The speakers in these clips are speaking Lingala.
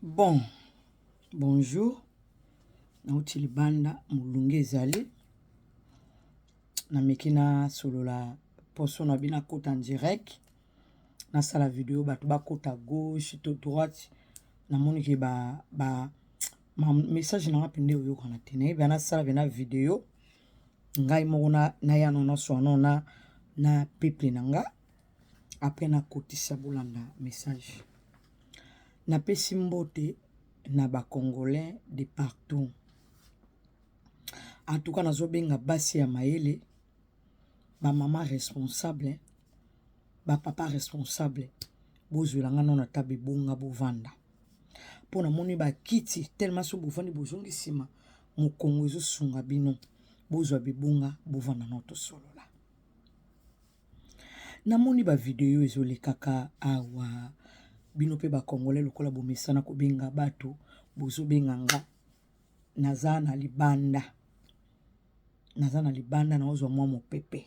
Bon bonjour nauti libanda molunge ezali nameki nasolola poso na bino akota en direct nasala video bato bakota gauche to droite namoni ke ba, ba ma message nanga mpe nde oyokana te nayebi nasala mpe na video ngai moko naya no naswa no na, na peuple na nga après nakotisa bolanda message napesi mbote na ba congolais de partout en tout cas nazobenga basi ya mayele bamama responsable bapapa responsable bozwela nga nano ata bebonga bovanda mpo namoni bakiti telema so bovandi bozongi nsima mokongo ezosunga bino bozwa bibonga bovanda nano tosolola Namoni ba video ezolekaka awa bino pe ba congolais lokola bomesana kobenga batu bozobenga nga naza na libanda naza na libanda naozwa mwa mopepe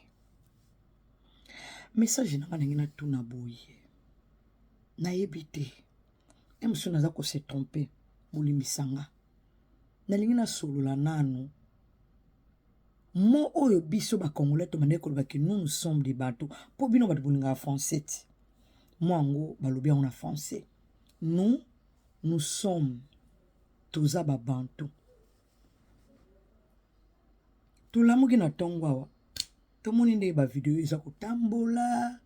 message na nga ndenge natuna boye nayebi te ye mosusu naza ko se tromper bolimbisa nga nalingi nasolola nanu Mot oyo biso ba congolais tobandaki koloba que nous nous sommes des bantou po bino bato bolingaka français ti mot yango balobi yango na français nous nous sommes toza ba bantou tolamuki na ntongo awa tomoni ndenge ba video eza kotambola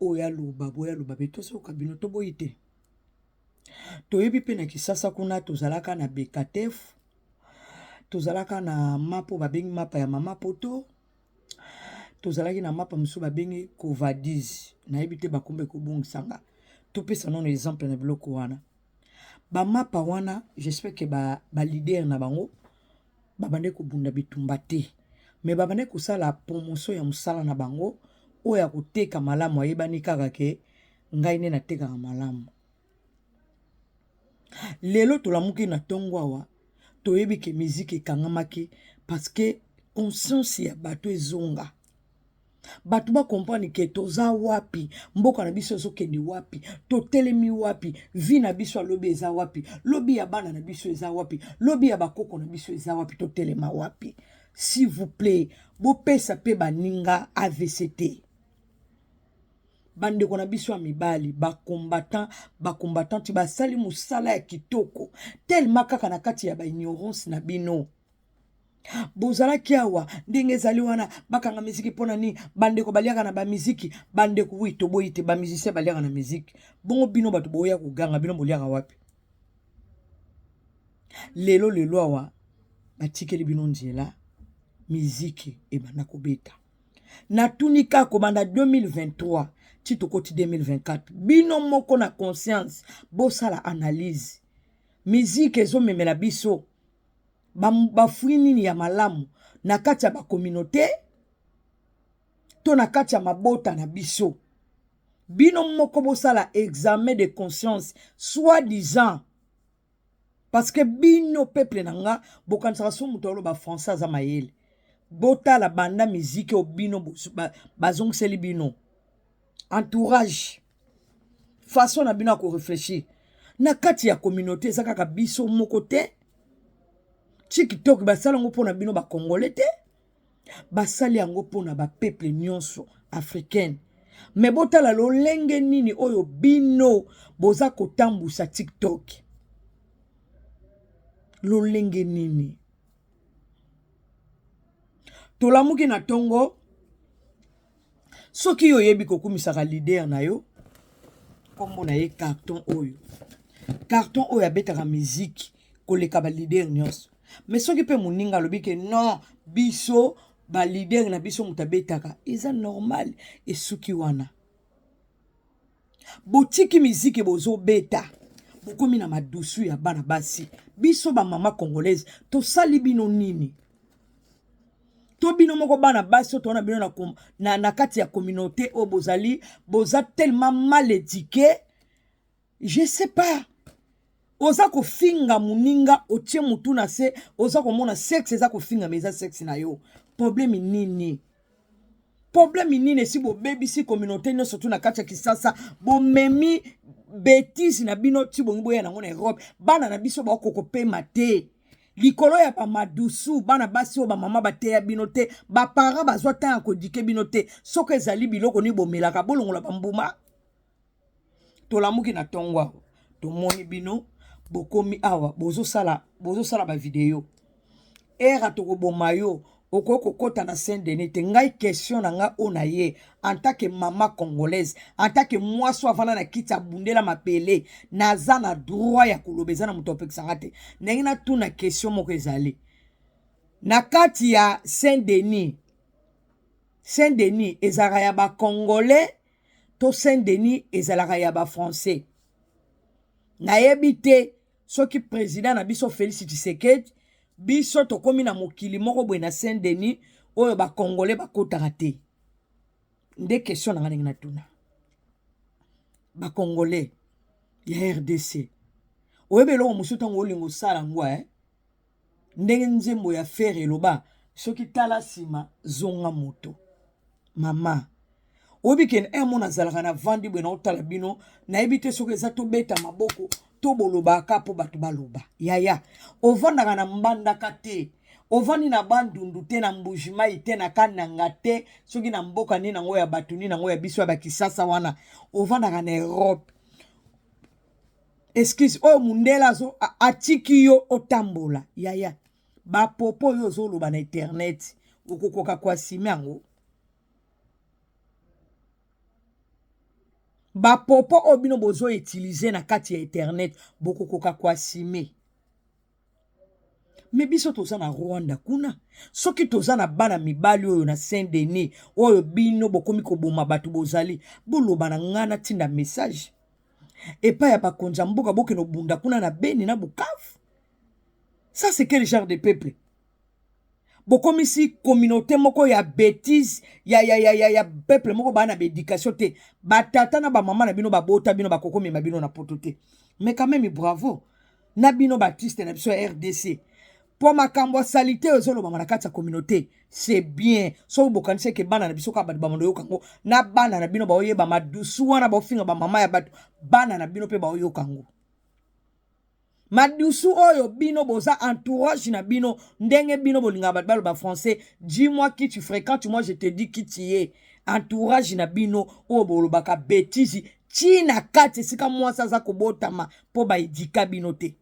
oyo aloba boye aloba be tozoyoka bino toboyi te toyebi mpe na kisasa kuna tozalaka na bekatef tozalaka na mapa oyo babengi mapa ya mama poto tozalaki na mapa mosusu babengi covadise nayebi te bakombo ekobungisa nga topesa nano exemple na biloko wana bamapa wana j'espère ke baleader ba na bango babandaki kobunda bitumba te me babandaki kosala promotion ya mosala na bango oyo ya koteka malamu ayebani kaka ke ngai nde natekaka malamu Lelo tolamuki na tongo awa toyebi ke musique ekangamaki parce que conscience ya bato ezonga bato ba comprendre ke toza wapi mboka na biso ezokende wapi totelemi wapi vie na biso ya lobi eza wapi lobi ya bana na biso eza wapi lobi ya bakoko na biso eza wapi totelema wapi s'il vous plaît bopesa mpe baninga avc te Bandeko na biso ya mibali ba combattant ba combattante basali mosala ya kitoko tellement kaka na kati ya ba ignorance na bino bozalaki awa ndenge ezali wana bakanga miziki mpo na nini bandeko baliaka na bamiziki bandeko wi toboyi te bamusicien baliaka na miziki bongo bino bato boya koganga bino boliaka wapi lelo lelo awa batikeli bino nzela miziki ebanda kobeta Natuni kaka kobanda 2023 ti tokoti 2024 bino moko na conscience bosala analyse musique ezomemela biso bafruit ba nini ya malamu na kati ya bacommunauté to na kati ya mabota na biso bino moko bosala examen de conscience soit disant Parce que bino peuple na nga bokanisaka so moto aloba français aza mayele. Botala banda musique oyo bino bazongiseli bino entourage façon na bino ya koreflechir na kati ya communauté eza kaka biso moko te tiktok basala yango mpo na bino bacongolais te basali yango mpo na bapeuple nyonso africaine me botala lolenge nini oyo bino boza kotambusa tiktok lolenge nini tolamuki na ntongo soki yo oyebi kokumisaka leader na yo nkombo na ye carton oyo carton oyo abetaka miziki koleka ba leader nyonso me soki mpe moninga alobi ke non biso ba leader na biso moto abetaka eza normal esuki wana botiki miziki bozobeta bokomi na madusu ya bana basi biso bamama congolaise tosali bino nini to bino moko bana basi oyo towana bino na, na, na kati ya communauté oyo bozali boza tellement mal éduqué je sais pas oza kofinga moninga otie motu na se oza komona sexe eza kofingama eza sexe na yo probleme nini probleme nini esi bobebisi communauté nyonso tu na kati ya kisasa bomemi Betise na bino ti bongi boya nango na Europe, bana na biso bakoko pema te. Likolo ya ba madusu, bana basi oyo ba mama bateya bino te, ba parents bazwa temps ya kodike bino te. Soki ezali biloko nini bomelaka, bolongola ba mbuma. Tolamuki na tongo awa, tomoni bino bokomi awa bozosala bozosala ba video. Era tokoboma yo, okoki kokota na Saint Denis te. Ngai question na ngai oyo na ye en tant que mama congolaise, en tant que mwasi oyo avanda na kiti abundela mabele, naza na droit ya koloba, eza na moto apekisa nga te. Ndenge natuna question moko ezali na kati ya Saint Denis. Saint Denis ezalaka ya ba congolais to Saint Denis ezalaka ya ba français? Nayebi te soki president na biso Felix Tshisekedi, biso tokomi na mokili moko boye na Saint Denis oyo ba congolais bakotaka te. Nde question na nga ndenge natuna ba congolais ya RDC, oyebi eloko mosusu ntango olinga osala yango eh? Ndenge nzembo ya Ferre eloba, soki tala sima zonga moto. Mama, oyebi ke un mona azalaka na vandi boye naotala bino, nayebi te soki eza tobeta maboko to bolobaka mpo bato baloba. Yaya, ovandaka na Mbandaka te, ovandi na Bandundu te, na Mbujimayi te, na Kananga te, soki na mboka nini yango ya bato nini yango ya biso ya bakisasa wana, ovandaka na Europe. Excuse oyo mundele azo atiki yo otambola yaya, ba popo oyo ozoloba na internet okokoka koasime yango? Ba popo oyo bino bozo utiliser na kati ya internet bokokoka koasime? Me biso toza na Rwanda kuna, soki toza na bana mibali oyo na Saint Denis oyo bino bokomi koboma bato, bozali boloba na ngai, natinda message epai ya bakonzi ya mboka, bokende obunda kuna na Beni na Bukavu. Ça c'est quel genre de peuple? Bokomisi communauté moko ya bêtise ya peuple moko baa na baéducation te. Batata na bamama na bino babota bino, bakokomema bino na poto te. Mais quand même bravo na bino baartiste na biso ya RDC mpo makambo ya salite oyo ezolobama na kati ya communauté, c'est bien. Soki bokanisi eke bana na biso kaka bato bamando yoka yango, na bana na bino baoyeba madusu wana baofinga bamama ya bato, bana na bino mpe baoyoka yango madusu oyo. Bino boza entourage na bino, ndenge bino bolingaka bato baloba français, dis-moi qui tu fréquentes, moi je te dis qui tu es. Entourage na bino oyo bolobaka bêtise ti na kati esika mwasi aza kobotama, mpo baedika bino te.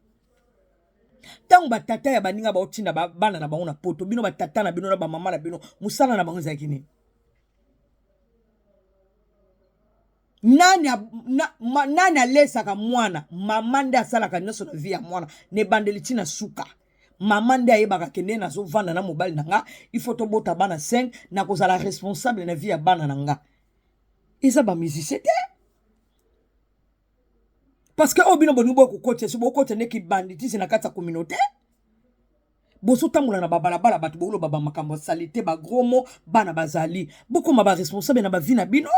Ntango batata ya baninga baotinda bana na bango na poto, bino batata na bino na bamama na bino, mosala na bango ezalaki nini? Nani, nani alesaka mwana? Mama nde asalaka nyonso na vie ya mwana, na ebandeli ntina suka. Mama nde ayebaka kende nazovanda na mobali na nga, il faut tobota bana 5, nakozala responsable na vie ya bana na nga. Eza bamusicien te, parce que oyo bino bolingi boya kokotisa so, bokotisa nde kibanditisme na kati ya communauté. Bozotambola na babalabala, bato boloba bamakambo ya salite, bagros mots, bana bazali. Bokoma baresponsable na bavie na bino.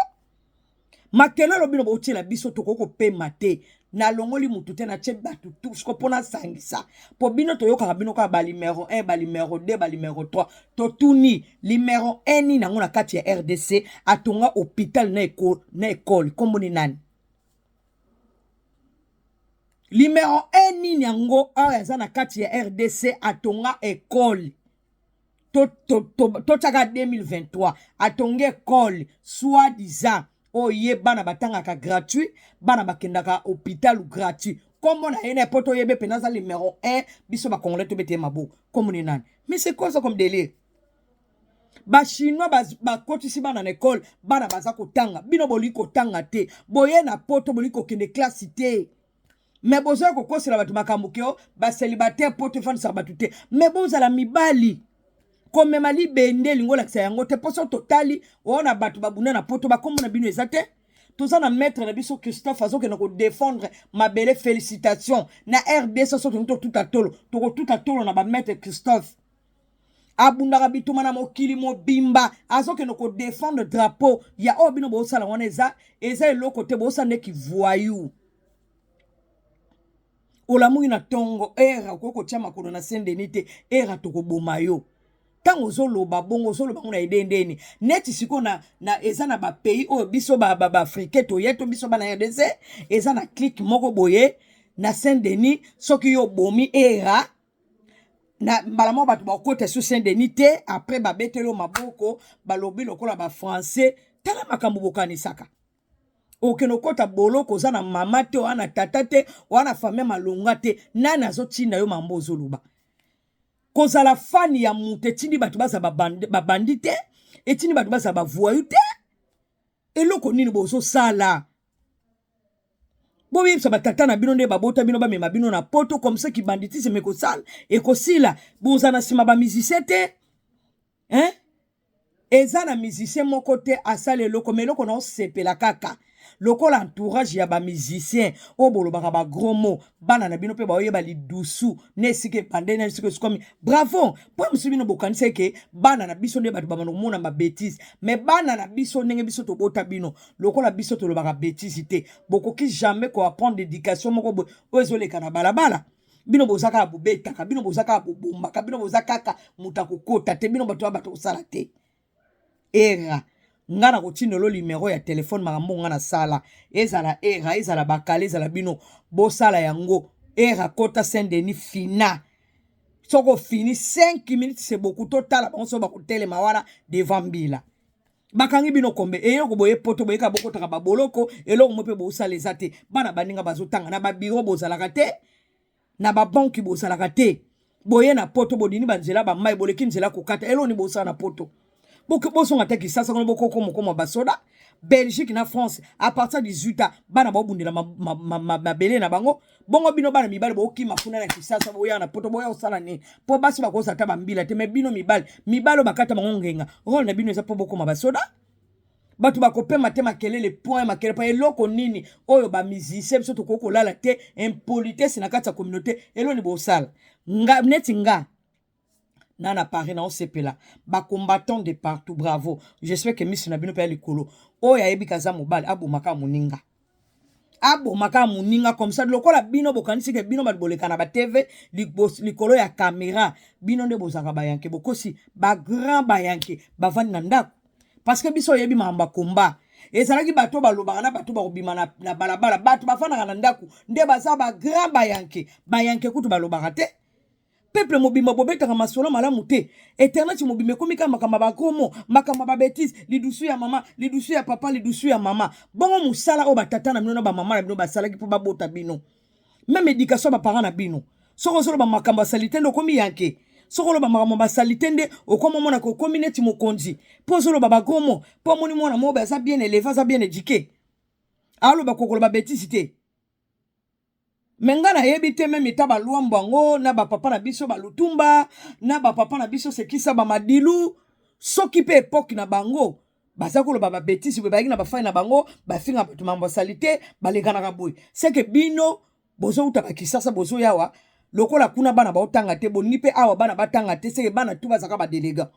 Makelelo bino botiela biso, tokoki kopema te. Nalongoli mutu te, natie bato tous ko mpo nasangisa, mpo bino toyokaka bino kaka banumero 1, banumero 2, banumero 3. Totuni numero 1 nini yango na kati ya RDC atonga hôpital na ekole? Nkombo ni nani? Numero 1 nini yango awa aza na kati ya RDC atonga ekole? Totiaka 2023, atongi ekole soit disant oyo ye bana batangaka gratuit, bana bakendaka hôpital gratuit. Nkombo na ye na po toyebe mpena aza numero 1, biso bacongolais tobete ye maboko. Nkombo ni nani? Mais c'est quoi ça comme délire? Bachinois bakotisi bana na ekole, bana baza kotanga, bino bolingi kotanga te. Boye na poto, bolingi kokende klasi te, me bozoya kokosela bato makambo keo bacélibataire. Poto efandisaka bato te, me bozala mibali komema libende elingi olakisa yango te. Mpo so totali oyo na bato babunda na poto, bakombo na bino eza te. Toza na maître na biso Christophe azokende kodéfendre mabele. Félicitation na RDC. So tolingi totuta tolo, tokotuta tolo na bamaître Christophe. Abundaka bituma na mokili mobimba, azokende kodéfendre drapeau ya oyo bino bosala wana. Eza eloko te, bosala ndeki voyou. Olamuki na ntongo, era okoki kotia makolo na Saint Denis te, era tokoboma yo. Ntango ozoloba bongo, ozoloba ngo na ede ndeni neti sikoyo na eza na bapays oyo biso baafricain ba, ba toye to biso bana RDC, eza na clique moko boye na Saint Denis. Soki yo obomi era na mbala moko, bato bakota su Saint Denis te. Après babeteli yo maboko, balobi lokola bafrançais. Tala makambo bokanisaka. Okende okɔta boloko, oza na mama te, oza na tata te, oza na famille malonga te. Nani azotinda yo mambo ozoloba? Kozala fan ya moto etindi bato baza babandi te, etindi bato baza bavoyous te. Eloko nini bozosala? Boyebisa batata na bino nde babota bino, bamema bino na Poto comme ça kibanditisme ekosala, ekosila. Boza na nsima bamusicien te, hein? Eza na musicien moko te asala eloko ma eloko na osepela kaka lokola entourage ya bamusicien oyo bolobaka bagros mots. Bana na bino mpe baoyeba lidusu na esika ebandeli na esika esikomi. Bravo. Mpo mosusu bino bokanisa eke bana na biso nde bato babanda komona babêtises, mais bana na biso, ndenge biso tobota bino, lokola biso tolobaka bêtise te, bokoki jamais koapprendre éducation moko boye oyo ezoleka na balabala. Bino boza kaka bobetaka, bino boza kaka bobombaka, bino boza kaka moto akokota te, bino bato ya bato kosala te. Era nga na kotindelo numero ya telefone. Makambo nga nasala, ezala era, ezala bakala, ezala bino bosala yango. Era kota Saint Denis, fina. Soki ofini 5 minutes, c'est beaucoup. Totala bango so bakotelema wana devant mbila. Bakangi bino kombe eloko boye Poto, boyeka bokotaka baboloko. Eloko mo mpe bosala eza te. Bana baninga bazotanga na babiro, bozalaka te na babanki, bozalaka te. Boye na Poto, bodini banzela, bamai, boleki nzela kokata. Eloko nini bosala na Poto? Bosonga te Kisasa kuna, bokokoma basoda. Belgique na France, à partir de 18 ans, bana baobundela mabele na bango. Bongo bino bana mibali bokima kuna na Kisasa, boya na Poto, boya kosala nini? Mpo basi bakozala ata bambila te, mais bino mibali, mibali oyo bakata bango ngenga, rôle na bino eza mpo bokoma basoda. Bato bakopema te, makelele point, makelele po. Eloko nini oyo bamusicien biso tokoki kolala te? Impolitesse na kati ya communauté, eloni bosala. Nga neti nga na Paris, na osepela bacombattant de partout, bravo. J'espère que miso na bino mpe ya likolo. Oyo ayebi kaza mobali, abomaka moninga, abomaka moninga comme ça. Lokola bino bokanisi ke bino bato boleka na batv, likolo ya caméra, bino nde bozalaka bayanke, bokosi. Bagrand bayanke bavandi na ndako, parce que biso oyebi makambo ya komba ezalaki bato balobaka na bato bakobima na balabala. Bato bafandaka na ndako nde baza bagrand bayanke. Bayanke kutu balobaka te. Peuple mobimba bobetaka masolo malamu te. Internet mobimba ekomi kaka makambo ya bakomo, makambo ya babêtises, lidusu ya mama, lidusu ya papa, lidusu ya mama. Bongo mosala oyo batata na bino na bamama na bino basalaki mpo babota bino, même éducation ya baparent na bino, soki ozoloba makambo ya saleté nde okomi yanke. Soki oloba makambo basali te nde okomi omonaka okomi neti mokonzi, mpo ozoloba bagomo, mpo omoni mwana moko aza bien élevé, aza bien éduqué, aloba kokoloba bêtise te. Mais ngai nayebi te, même eta balwambo yango na bapapa na biso balutumba, na bapapa na biso sekisa bamadilu, soki mpe époque na bango baza koloba babêtises boye, bayaki na bafai na bango, bafinga bato mambo asali te, balekanaka boye. Seke bino bozouta bakisasa, bozoyawa lokola kuna bana baotanga te, bolingi mpe awa bana batanga te. Seke bana tu bazalaka badélégués.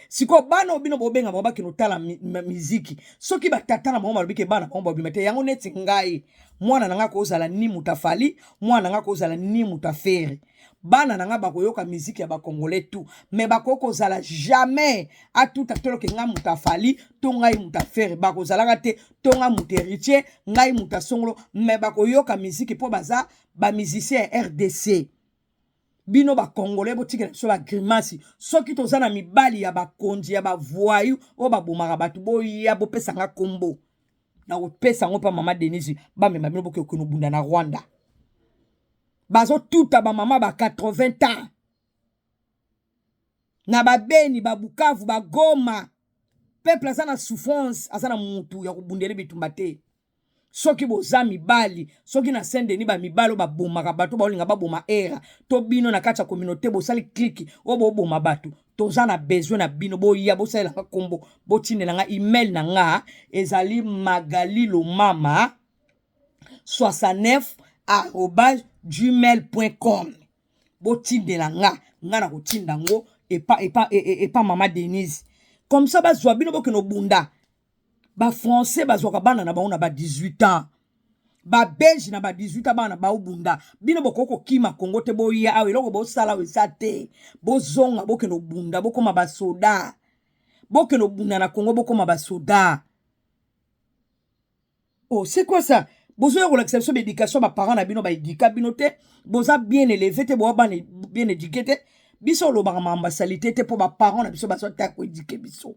Sikoyo bana oyo bino bobenga bango bakende otala miziki, soki batata na bango balobi ke bana bango babima te, yango neti ngai, mwana na ngai kozala ni moto afali, mwana na ngai kozala ni moto afere. Bana na ngai bakoyoka miziki ya bacongolais tout, mais bakoki kozala jamais atuta toloke ngai moto afali to ngai moto afere. Bakozalaka te to ngai moto Héritier, ngai moto asongolo, mais bakoyoka miziki mpo baza bamusicien ya RDC. Bino bacongolais, botikela biso bagrimaces. Soki toza na mibali ya bakonzi ya bavoyous oyo babomaka bato, boya bopesanga nkombo, na kopesa yango mpa mama Denise, bamema bino boke okende obunda na Rwanda. Bazotuta bamama ba 80 ans na babeni, babukavu, bagoma. Peuple aza na souffrance, aza na mutu ya kobundela bitumba te. Soki boza mibali, soki na Saint Denis bamibali oyo babomaka bato, baolinga baboma era, to bino na kati ya communauté bosali clique oyo boboma bato, toza na besoin na bino. Boya bosalelanga nkombo, botindela nga email na nga, ezali magalilomama69@gmail.com. Botindela nga, nga na kotinda yango epa mama Denise, comme ça bazwa bino bokende obunda. Bafrançais bazwaka bana na bango na ba 18 ans. Babelge na ba 18 bana baobunda, bino bokoki kokima Kongo te. Boya awa, eloko bosala awa eza te. Bozonga, bokende obunda, bokóma basoda. Bokende obunda na Kongo, bokóma basoda. Oh, c'est quoi ça? Bozoya kolakisa biso baéducation. Baparent na bino baéduquer bino te, boza bien élevé te, boa bana bien éduqué te. Biso olobaka makambo ya saleté te, mpo baparent na biso bazwa te ya koéduquer biso,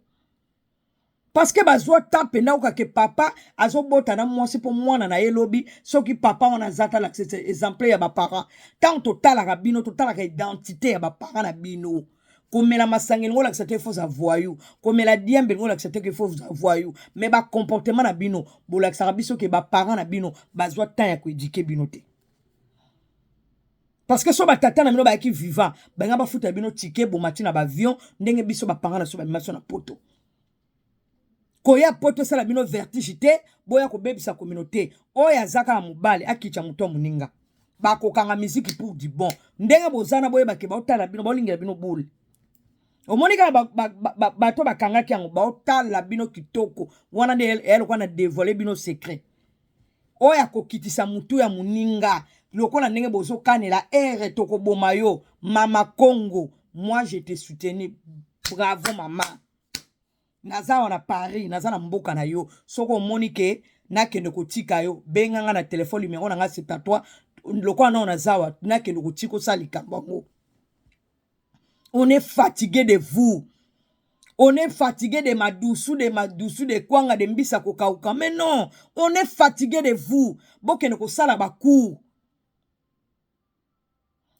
parce que bazwa ta mpenza okake papa azobota na mwasi mpo mwana na ye lobi soki papa wana aza ta. Lakisa exemple ya baparent. Ntango totalaka bino, totalaka identité ya baparent na bino. Komela masanga elingi olakisa te faut za voyou, komela diambe elingi olakisa te ke faut za voyou, mais bacomportement na bino bolakisaka biso ke baparent na bino bazwa temps ya koéduquer bino te, parce que so batata na bino bayaki vivant, balinga bafuta bino ticket, bomati na baavion ndenge biso baparent na biso babima biso na Poto. Koya Poto esala bino vertige te. Boya kobebisa communauté. Oyo aza kaka mobali, akitya moto ya moninga. Bakokanga miziki pour du bon. Ndenge boza na, boyebake baotala bino, baolingela bino bule. Omoni kaka bato bakangaki yango, baotala bino kitoko wana nde eya lokola na dévoile bino secret. Oyo akokitisa motu ya moninga lokola ndenge bozokanela ere, tokoboma yo. Mama Congo, moi je te soutenu. Bravo mama. Naza wana Paris, naza na mboka na yo. Soki omoni ke nakende kotika yo, benga nga na telefone, numero na nga 73. Lokola nao naza awa, nakende kotika osala likambo yango. On est fatigué de vous, on est fatigué de madusu, de madusu, de kwanga, de mbisa kokauka. Mais non, on est fatigué de vous. Bokende kosala bacours.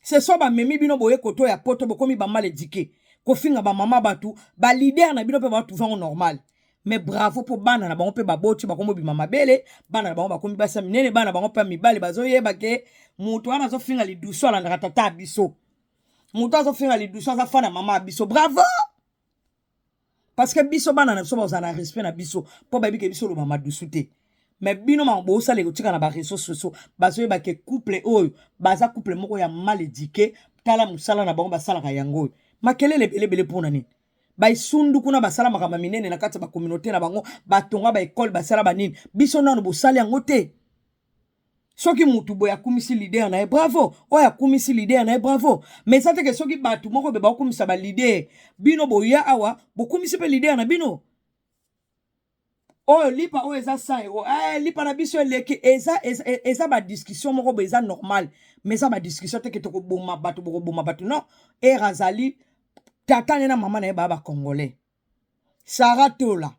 Ce soir bamemi bino boye koto ya Poto, bokomi bamal éduqué, kofinga bamama bato, baleader na bino mpe batrouvango normal. Mais bravo, mpo bana na bango mpe baboti, bakomi obima mabele. Bana na bango bakomi basi ya minene, bana na bango mpe ya mibali bazoyeba ke moto wana azofinga lidusu alandaka tata ya biso, moto azofinga lidusu aza fa na mama ya biso. Bravo, parce que biso bana na biso bazala na respect na biso, mpo bayebi ke biso oloba madusu te. Mais bino ma bosala ekotika na baréseaux sociaux, bazoyeba ke couple oyo baza couple moko ya mal éduqué. Tala mosala na bango basalaka yango oyo, makelele ebelebele. Mpona nini baisundu kuna basala makambo minene na kati ya bacommunauté na bango, batonga baekole, basala banini? Biso nano bosali yango te. Soki mutu boye akumisi leader na ye, bravo. Oyo akumisi leader na ye, bravo. Mais eza teke soki bato moko be baokumisa baleader, bino boya awa bokumisi mpe leader na bino. Oyo lipa oyo eza 100 euro, lipa na biso eleki. Eza badiscussion moko boye, eza normal, mais eza badiscussion teke tokoboma bato, bokoboma bato. Non, ere azali tata ne na mama na ye baya bacongolais. Sara Tola,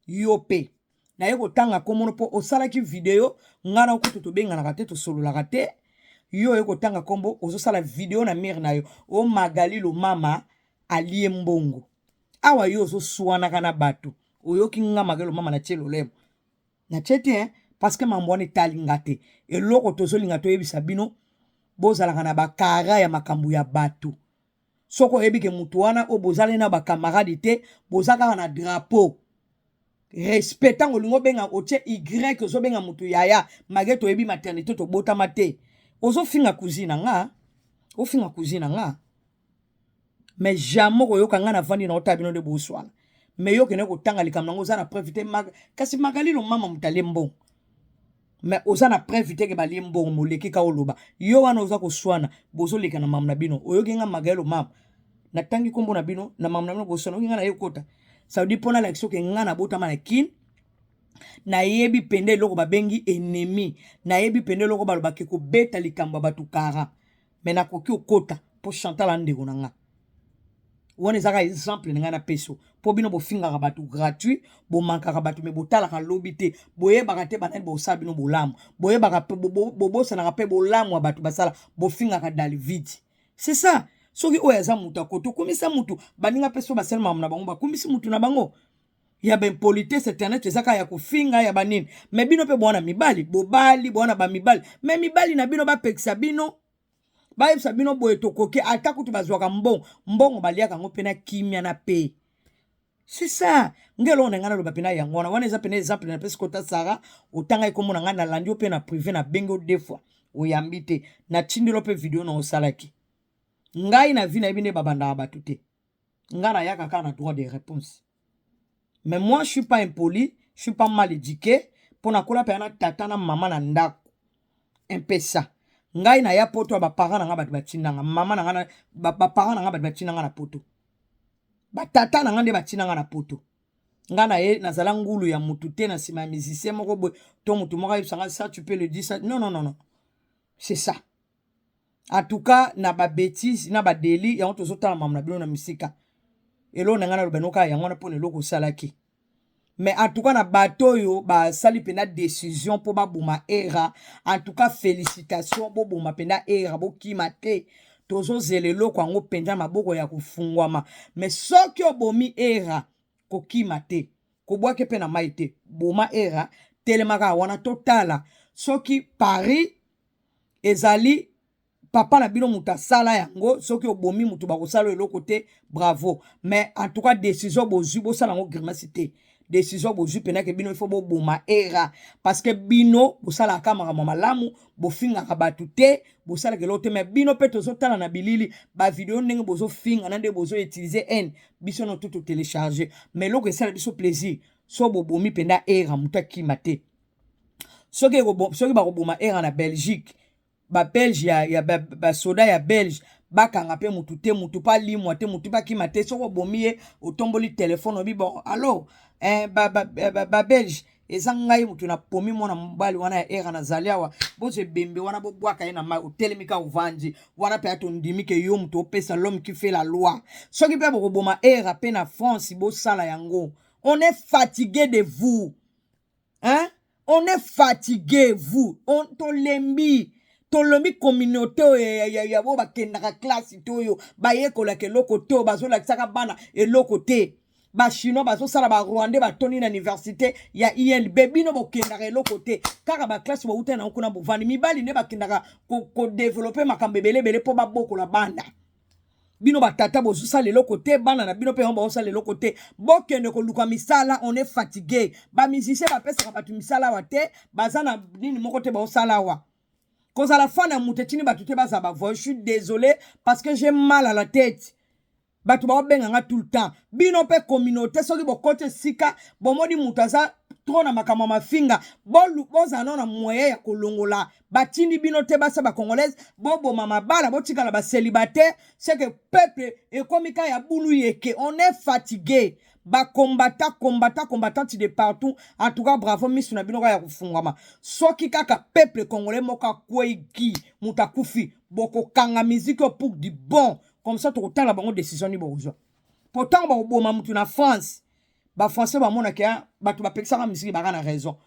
yo mpe naye kotanga nkombono mpo osalaki video. Ngai na okutu tobenganaka te, tosololaka te. Yo oye kotanga nkombo, ozosala video na mire na yo o Magali Lomama alie mbongo. Awa yo ozoswanaka na bato. Oyoki nga Magali Lomama na tie lolemo na tie te, hein? Parce que mambo wana etali nga te. Eloko tozolinga toyebisa bino, bozalaka na bakara ya makambo ya bato. Soki oyebi ke motu wana oyo bozali na bacamarade te, boza kaka na drapeau, respect. Ntango olingi obenga, otie y, ozobenga motu yaya mage. Toyebi maternité, tobotama te. Ozofinga cousine na nga, ofinga cousine na nga, mais jamais okoyoka ngai navandi na otala bino nde boswana. Mais yo okende kotanga likambo yango, oza na preuve te. Kasi Magali Lomama moto alie mbongo, mais oza na preuve te ke balie mbongo. Moleki ka oloba yo wana oza koswana, bozoleka na mama na bino. Oyoki nga Magali Lomama natangi nkombo na bino na mama na bino, boswana. Oyoki nga na ye kota saudi mpo nalakisa oke nga nabotama na Kine, nayebi pende eloko babengi ennemi, nayebi pende eloko balobaki kobeta likambo ya bato kara. Mais nakoki okota mpo Chantal andeko na nga wana. Ezaka exemple na ngai napesi mpo bino bofingaka bato gratuit, bomankaka bato, me botalaka lobi te, boyebaka te banani bosala bino bolamu, boyebaka, bobosanaka mpe bolamu ya bato basala. Bofingaka Dalvidi, c'est ça. Soki oyo aza moto akoki okumisa motu, baninga mpe so basali makambo na bango, bakumisi motu na bango. Ya baimpolitesse internet eza kaka ya kofinga ya banini. Me bino mpe bwana mibali, bobali bwana bamibali, me mibali na bino bapekisa bino, bayebisa bino boye. Tokoki ata kutu bazwaka mbongo, mbongo baliaka yango mpe na kimia na pe. C'est ça nge eloko na ngai naloba mpena yango wana. Wana eza pena exemple napesi kota. Sara, otanga ekombo na ngai, nalandi yo mpe na privé, nabengi yo deux fois, oyambi te. Natindeli mpe video na osalaki. Ngai na vie nayebi nde babandaka bato te. Ngai nayaka kaka na droit de réponse, mais moi je suis pas impoli, je suis pas mal éduqué, mpo nakola mpenza na tata na mama na ndako. Un peu ça. Ngai na ya poto ya ba parents na ngai bato batinda nga, mama na ngai, ba parents na ngai bato batinda nga na poto. Ba tata na ngai nde batinda nga na poto. Nga na ye nazala ngulu ya mutu te na nsima ya musicien moko boye to mutu moko ayebisa nga ça tu peux le dire ça. Non, non, non, non. C'est ça. En tout cas na ba bêtises na ba délits yango tozotala mamu na bino na misika. Eloko na ngai naloba noka yango wana mpona eloko osalaki. Mais en tout cas na bato oyo basali mpena décision mpo baboma Era, en tout cas félicitation, boboma mpena Era, bokima te. Tozozela eloko yango mpenza maboko ya kofungwama. Mais soki obomi Era, kokima te, kobwake mpe na mai te, boma Era, telemaka wana totala soki Paris ezali papa na bino moto asala yango. Soki obomi moto bakosala eloko te, bravo. Mais en tout cas décision bozwi, bosala yango grimace te. Décision bozwi mpenake bino, il faut boboma Era, parce que bino bosalaka makambo malamu, bofingaka bato te, bosalaka eloko te. Mais bino mpe tozotala na bilili bavideo ndenge bozofinga na nde bozoutiliser haine, biso no to totélécharge. Mais eloko esala biso plaisir, so bobomi mpenza Era, moto akima te. Soki bakoboma Era na Belgique, Babelge ya basoda ya Belge bakanga mpe mutu te, mutu mpe alimwa te, mutu mpe akima te. Soki obomi ye, otomboli telefone, obi bon allo, eh, Babelge, ba, ba eza ngai mutu napomi mwana mobali wana ya Era, nazali awa, bozwa ebembe wana, bobwaka ye na mai. Otelemi ka ovandi wana mpe atondimi ke yo mutu opesa, l'homme qui fait la loi. Soki mpe bokoboma Era mpe na France, bosala yango. On est fatigué de vous, hein? On est fatigué, vous. On tolembi, tolombi communauté oyo ya oyo bakendaka classe te, oyo bayekolaka eloko te, oyo bazolakisaka bana eloko te. Bachinois bazosala, Barwandais batoni na université ya INB, bino bokendaka eloko te, kaka baclasse bouta nango kuna bovandi. Mibali nde bakendaka kodévelopper makambo ebele ebele mpo babokola bana. Bino batata bozosala eloko te, bana na bino mpe yango bazosala eloko te. Bokende koluka misala, on est fatigué. Bamusicien bapesaka bato misala awa te, baza na nini moko te baosala awa. Kozala fan ya moto etini bato te bazala bavoye. Je suis désolé parce que j'ai mal à la tête. Bato baobenga nga tout le temps. Bino mpe communauté, soki bokoti esika bomoni moto aza trop na makambo ya mafinga, bozala nano na moyen ya kolongola. Batindi bino te basa bacongolaise, boboma mabala, botikala bacélibataire. C'est que peuple ekomi ka ya bulu yeke. On est fatigué. Bakombata, combattant, combattante de partout, en tout cas bravo. Miso na bino kaka ya kofungwama. Soki kaka peuple congolais moko akwei, moto akufi, bokokanga miziki oyo pour du bon. Comme ça tokotala bango décision nini bokozwa. Po ntango bakoboma motu na France, Bafrançais bamonaki bato bapekisaka misiki baka na raison.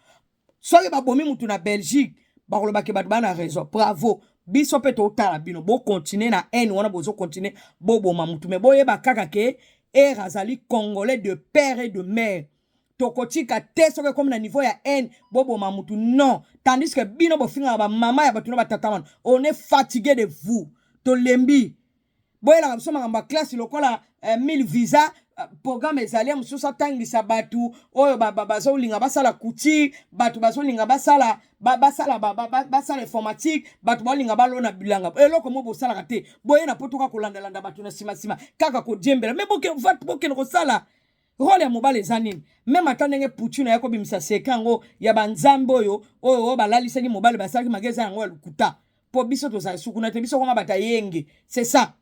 Soki babomi mutu na Belgique, bakolobaki bato baa na raison. Bravo. Biso mpe totala bino, bocontinuer na haine wana, bozocontinuer boboma mutu. Me boyeba kaka ke Era azali Congolais de père et de mère. Tokotika te soki ekomi na niveau ya haine, boboma mutu, non. Tandis que bino bofingaka bamama ya bato na batata wana. On est fatigué de vous, tolembi. Boyelaka biso makambo ya classe lokola 1000 visa. Programme ezali ya mosusu atangisa bato oyo bazolinga basala couture, bato bazolinga basala informatique, bato baolinga balona bilanga. Eloko mo bosalaka te, boye na po toka kolandalanda bato na nsima kaka kodiembela. Me bokende kosala rôle ya mobali eza nini? Même ata ndenge Poutine aya kobimisa seke yango ya banzambe oyo balalisaki mobali, basalaki mage, eza yango ya lokuta. Mpo biso tozala sukuna te, biso koma bato ayenge, c'est ça.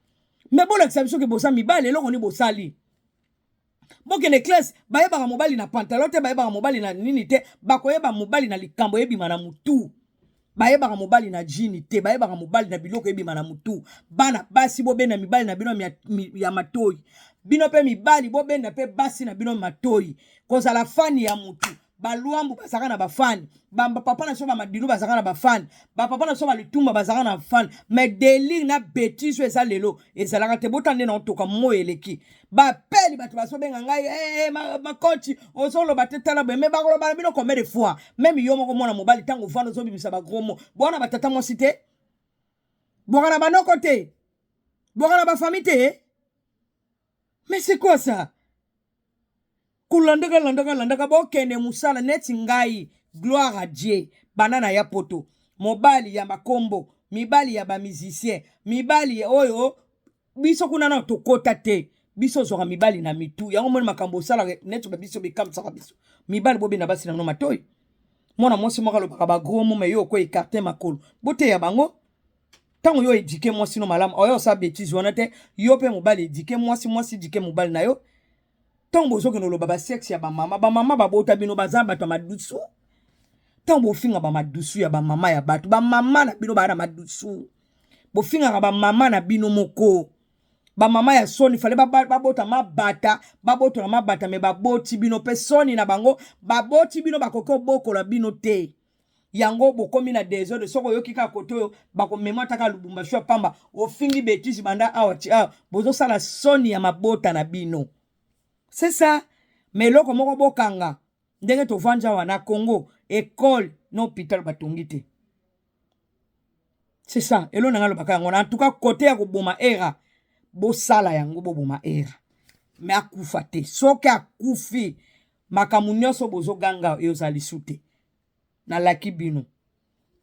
Me bolakisa biso ke boza mibali, eloko nini bosali? Bokende classe. Bayebaka mobali na pantalon te, bayebaka mobali na nini te, bakoyeba mobali na likambo eyebima na mutu. Bayebaka mobali na jean te, bayebaka mobali na biloko ebima na mutu. Bana basi, bobenda mibali na bino ya matoi. Bino mpe mibali, bobenda mpe basi na bino matoi. Kozala fan ya mutu, Balwambu bazalaka na bafani, bapapa na biso Bamadilu bazalaka na bafani, bapapa na biso Balitumba bazalaka na bafani. Mais délire na bétise oyo eza lelo ezalaka te. Bota nde na otoka moi eleki bapeli, bato bazobenga ngai: hey, hey, makoti ozoloba te, tala boye. Me bakoloba na bino combien de fois? Même yo moko mwana mobali, ntango ovanda ozobimisa bagros mots, bwana batata mwasi te, boka na banoko te, boka na bafamille te. Mais c'est quoi ça? Kolandaka landaka landaka, bokende mosala. Neti ngai, gloire à Dieu, banda na ya poto, mobali ya makombo, mibali ya bamusicien, mibali oyo biso kuna na tokota te. Biso ozwaka mibali na mitu yango. Moni makambo osalaka neti babiso bekamisaka biso. Mibali, bobenda basi na bino matoi. Mwana mwasi moko alobaka ba gros mots, mais yo oko écarter makolo. Boteya bango. Ntango yo éduquer mwasi no malamu, oyo osala bêtise wana te. Yo mpe mobali, éduquer mwasi, mwasi éduquer mobali na yo. Ntango bozokende oloba basexe ya bamama, bamama babota bino, baza bato ya madusu. Ntango bofinga bamadusu ya bamama ya bato, bamama na bino baa na madusu, bofingaka bamama na bino moko, bamama ya soni. Fale babota mabata, babotola mabata, me baboti bino mpe soni na bango. Baboti bino, bakoki obokola bino te. Yango bokomi na désordre. Soki oyoki kaka kote oyo bakomema ataka Lubumbashi ya pamba, ofingi bêtise banda awa ti awa. Bozosala soni ya mabota na bino, c'est ça. Mais eloko moko bokanga, ndenge tovandi awa na Congo, école na hôpital batongi te, c'est ça. Elo na ngai alobaka yango. En tout cas, kote ya koboma Era, bosala yango, boboma Era, me akufa te. Soki akufi, makambo nyonso bozoganga ezala lisu te. Nalaki bino,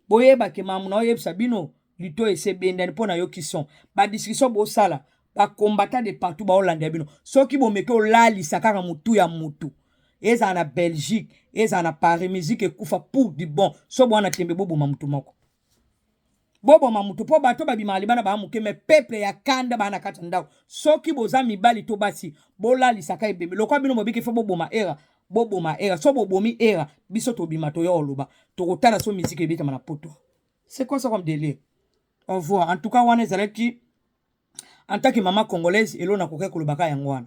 boyebake makambo na oyebisa bino lito ese ebendani mpo nayoki son badiscussion bosala. Bakombata de partout baolanda bino. Soki bomeki olalisa kaka motu ya motu, ezala na Belgique, ezala na Paris, musique ekufa pour du bon. So bwana tembe, boboma motu moko, boboma motu, mpo bato babimaka libanda baa moke, me peuple ya kanda baa na kati ya ndako. Soki boza mibali to basi, bolalisaka ebembe. Lokwa bino mobiki, fo boboma Era, boboma Era. So bobomi Era, biso tobima, toya oloba, tokotala so musique ebetama na poto. C'est quoi ça comme délire? Au revoir. En tout cas, wana ezalaki en tant que mama congolaise, elo nakoki kolobaka yango wana.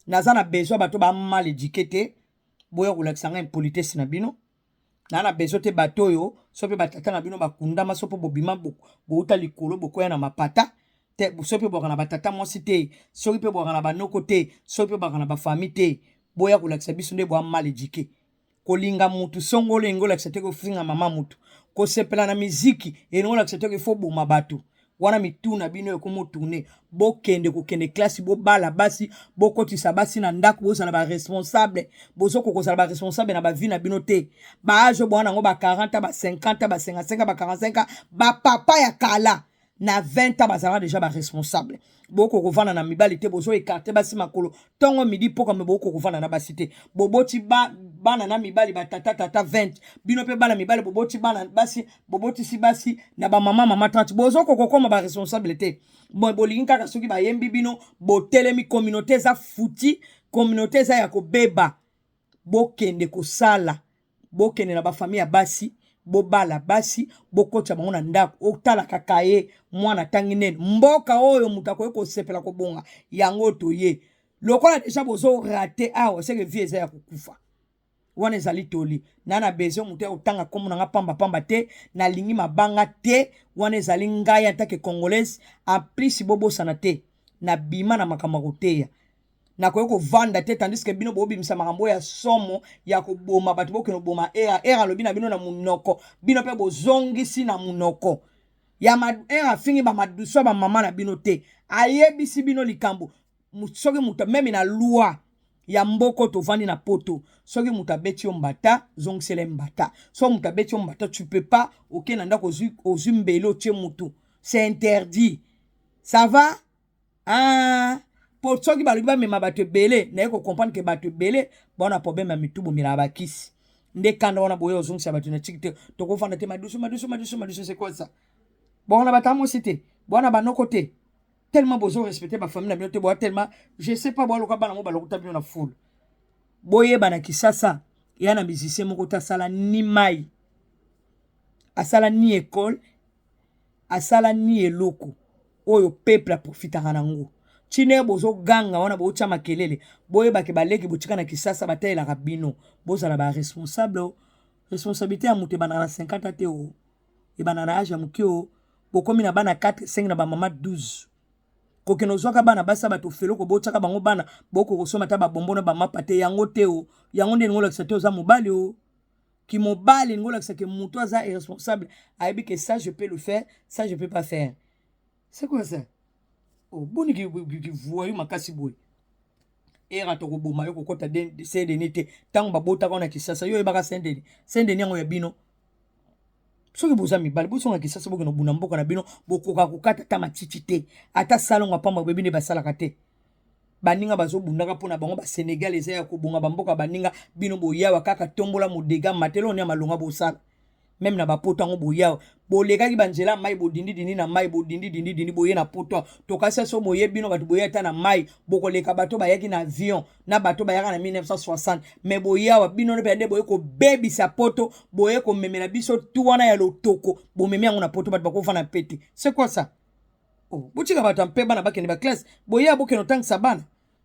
Naza na besoin bato ba mal éduqué te boya kolakisa ngai impolitesse na bino. Naa na besoin te bato oyo so mpe batata na bino bakundama, so mpo bobima bouta likolo, bokwea na mapata te. So mpe bwaka na batata mwasi te, soki mpe bwaka na banoko te, soki mpe bwaka na bafamille te, boya kolakisa biso nde boa mal éduqué. Kolinga mutu songolo elingi olakisa te kofinga mama mutu. Kosepela na miziki elingi olakisa te ifo boma bato wana. Mitu na bino ekomi otourne. Bokende kokende classe, bobala basi, bokotisa basi na ndako, bozala baresponsable. Bozokoka kozala baresponsable na bavie na bino te. Baage oyo bwana yango, ba 40, ba 50, ba 55, ba 45, bapapa ya kala na 20 ans bazalaka déjà baresponsable. Bokoki kovanda na mibali te, bozo écarter basi makolo ntongo, midi, poka, me bokoki kovanda na basi te. Boboti bana na mibali, batata tata 20. Bino mpe bana mibali, boboti bana basi, bobotisi basi na bamama mama 30, bozokoka kokoma baresponsable te. Bon, bolingi kaka soki bayembi bino, botelemi. Communauté eza futi, communauté eza ya kobeba. Bokende kosala, bokende na bafamille ya basi, bobala basi, bokotisa bango na ndako. Otalaka kaye mwana atangi nene. Mboka oyo moto akoki kosepela kobonga yango toye lokola déjà bozorater awa, c'est que vie eza ya kokufa. Wana ezali toli na besoin moto ya kotanga nkombo na nga pambapamba te. Nalingi mabanga te. Wana ezali ngai en tant que Congolaise. En plus, bobosana te, nabima na makambo ya koteya. Nakoki kovanda te tandis que bino bobimisa makambo ya somo ya koboma bato. Bokende koboma Era. Era alobi na bino na monoko, bino mpe bozongisi na monoko ya Era. Afingi bamadusu ya bamama na bino te, ayebisi bino likambo. Soki moto meme na loi ya mboko tovandi na poto, soki moto abeti yo mbata, zongisela ye mbata. Soki moto abeti yo mbata, tu peux pas okende na ndako, ozwi mbeli, otie motu, c'est interdit. Ça va? Ah, po soki balobi bamema bato ebele, naye kocomprendre ke bato ebele baona problème ya mitu, bomelaka bakisi nde kanda wana. Boye ozongisa bato na tiki te, tokovanda te. Madusu, madusu, madusu, madusu, c'est quoi ça? Bona bato amosi te, bwana banoko te, tellement bozo respecter bafamille na bino te. Boya tellement, je sais pas, boaloka bana mo balokota bino na fulu. Boyeba, na Kisasa eya na musicien moko te asala ni mai, asala ni école, asala ni eloko oyo peuple aprofitaka nango. Ntina bozoganga wana, botya makelele, boyebake baleki botika na Kisasa batayelaka bino. Bozala baresponsable. Responsabilité ya moto ebandaka na 50 te, o ebandaka na age ya moke. O bokomi na bana 4, 5 na bamama 12. Kokende ozwaka bana basi ya bato ofelo, kobotiaka bango bana, boko kosomba ata babombo na bamapa te. Yango te, o yango nde elingi olakisa te oza mobali. O kimobali elingi olakisa ke moto aza irresponsable, ayebi ke ça je peux le faire, ça je peux pas faire. C'est quoi ça? Oh, boni kivoyu makasi boye? Era, tokoboma yo. Kokɔta Saint Denis te. Ntango babotaka na Kisasa, yo oyebaka Saint Denis? Saint Denis yango ya bino. Soki boza mibali, bosonga Kisasa, bokende kobunda mboka na bino. Bokoka kokata ata matiti te, ata salongo pamba boyebi nde basalaka te. Baninga bazobundaka mpo na bango, basenegal eza ya kobonga, bamboka baninga. Bino boyawa kaka tombola modega matelo oni ya malonga bosala meme na bapoto yango. Boyawa bolekaki banzela mai, bodindidindi na mai, bodindidindidindi, boye na poto. Tokasi so boye, bino bato boye ata na mai, bokoleka bato bayaki na avion na bato bayaka na 1960. Me boyawa bino mpe nde boye kobebisa poto, boye komemela biso tu wana ya lotoko, bomemi yango na poto, bato bakofanda mpe te. C'est quoi ça? Oh, botika bato mpe bana bakende baklasse, boya bokende otangisa bana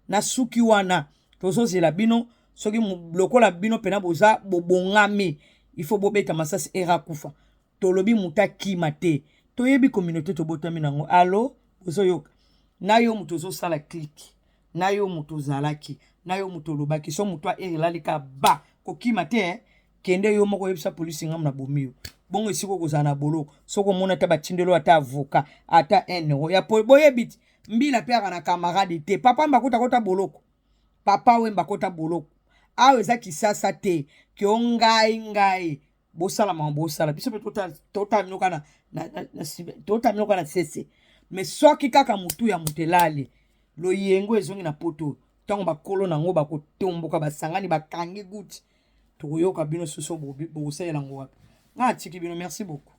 na suki wana. Tozozela bino soki lokola bino mpena boza bobongami, il faut bobeta masasi era kufa. Tolobi moto akima te, toyebi communauté tobotami nango. Alo, bozoyoka na yo moto ozosala clique na yo, moto ozalaki na yo, moto olobaki so moto aere elali ka ba kokima te, eh? Kende yo moko oyebisa polisi ngambo na bomi yo. Bongo esika okozala na boloko, soki omoni ata batindelo, ata avocat, ata 1 euro ya boyebi ti mbila mpe aka na camarade te. Papa Wemba kota boloko, Papa Wemba kota boloko. Awa eza Kisasa te ke o ngai ngai bosala makambo bosala. Biso mpe totala bino kaka totala bino kaka na sese. Mais soki kaka motu ya moto elali, loyengo ezongi na poto, ntango bakolo nango bakotomboka, basangani, bakangi guti, tokoyoka bino susu. Bokosalela yango wapi? Ngai atiki bino. Merci beaucoup.